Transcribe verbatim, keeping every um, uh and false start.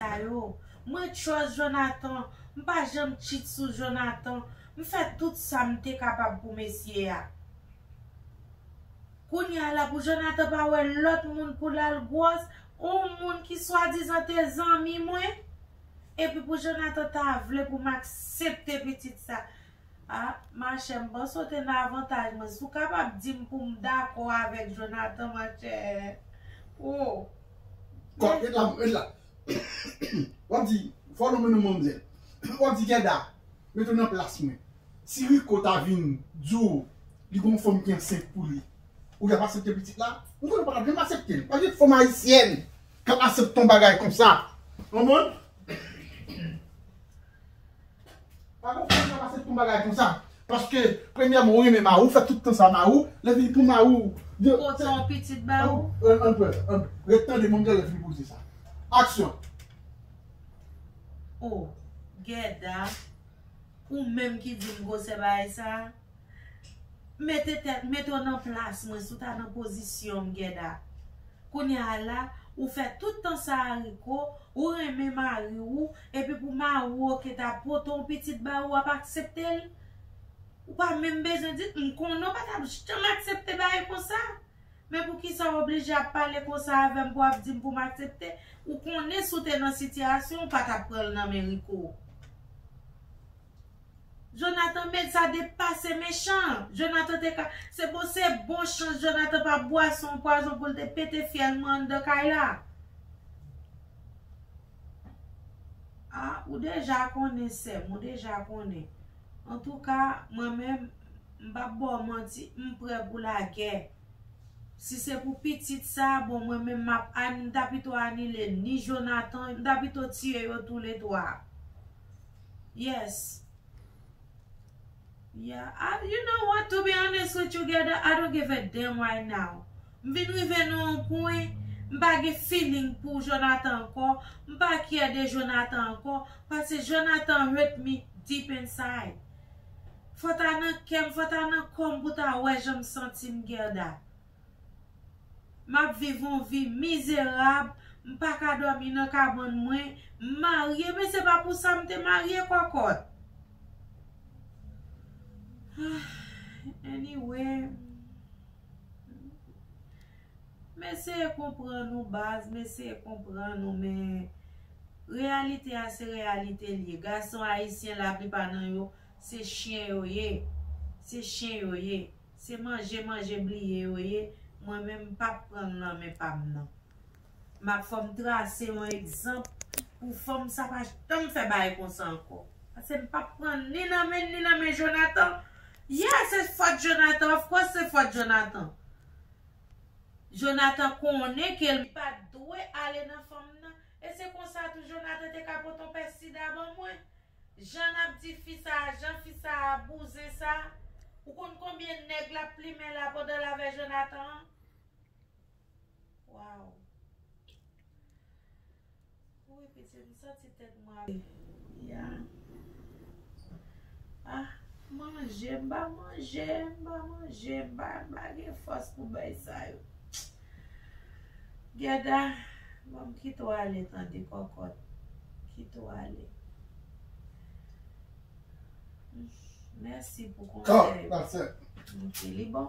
sa yo. Mwen trust Jonathan. M pa janm cheat sou Jonathan. M fè tout sa m te kapab pou mesye a. Kounye a la, pou Jonathan pa wè lòt moun pou l al gwòs, yon moun ki swadizan te zanmi mwen, epi pou Jonathan ta vle pou m aksepte pitit sa. A, machè, m panse w te nan avantaj mwen. Si w kapab di m pou m dakò avèk Jonathan, machè. O. Kòt, ret la, ret la. W ap di, fò nou mennen manmzèl. W ap di, Gèda, mete w nan plas mwen. Si Rico ta vin di w li gon fanm ki ansent pou li, ou t ap aksepte pitit la? M konnen w pa t ap janm aksepte l. Pa gen fanm ayisyèn k ap aksepte yon bagay konsa. Konprann? Pa gon fanm k ap aksepte yon bagay konsa. Paske, premyèman, ou renmen mari w, ou fè tout tan sa mari w, lè vini pou mari w. Pote yon pitit ba ou. Ann, ann pè, ann pè. Ret tande, mwen, lè vini pou di sa. Aksyon. O, Gèda, ou menm ki di m gwosè bagay sa. Mete tèt, mete w nan plas mwen, si w ta nan pozisyon m, Gèda. Kounye a la, ou fè tout tan sa a Rico, ou renmen mari w, epi pou mari w oke ta pote yon pitit ba ou, w ap aksepte l? Ou pa menm bezwen di, m konnen w pa t ap janm aksepte bagay konsa. Men poukisa w oblije ap pale konsa avè m pou w ap di m pou m aksepte? Ou konnen si w te nan sitiyasyon, ou pa t ap pran l nan men Rico. Jonathan, men sa depase mechan. Jonathan te ka, se bon, se bon chans Jonathan pa bwase yon pwazon pou l te pete fyèl mwen anndan kay la. A, ou deja konnen, sè m, ou deja konnen. Antouka, mwen menm, m p ap ba w manti, m prè pou lagè. Si se pou pitit sa, bon, mwen menm, m ap ani-, m ta pito anile ni Jonathan, m ta pito tiye yo toulètwa. Yes. Yeah, I, you know what? To be honest with you, Gèda, I don't give a damn right now. M vin rive nan yon pwen, m pa gen feeling pou Jonathan ankò, m pa care de Jonathan ankò, paske Jonathan hurt me deep inside. Fò ta nan kè m, fò ta nan kò m pou ta wè jan m santi m, Gèda. M ap viv yon vi mizerab, m pa ka dòmi nan kabann mwen, m marye, men se pa pou sa m te marye, kòkòt. Anyway, m eseye konprann ou, baz, m eseye konprann ou, men reyalite a se reyalite l ye. Gason ayisyen, laplipa nan yo, se chen yo ye. Se chen yo ye. Se manje, manje, bliye yo ye. Mwen menm, m p ap pran l nan men pa m nan. M ap fò m trase yon egzanp pou fanm sa pa janm fè bagay konsa ankò. Paske m p ap pran ni nan men, ni nan men Jonathan. Yeah, se fòt Jonathan. Of course, se fòt Jonathan. Jonathan konnen ke li pa t dwe ale nan fanm nan. E se konsa tou Jonathan te ka pote yon pè sida ban mwen. Jan n ap di fi sa a, jan fi sa a, bouzen sa a. Ou konn konbyen nèg l ap plimen la pandan l avè Jonathan an? Wow. Wi, pitit, m santi tèt mwen ap. Ya. Ah, manje, m pa manje, m pa manje, m pa, m pa gen fòs pou bay sa yo. Gèda, bon, m kite w ale tande kòkòt. Kite w ale. Mèsi pou konsèy ou. Ok, li bon.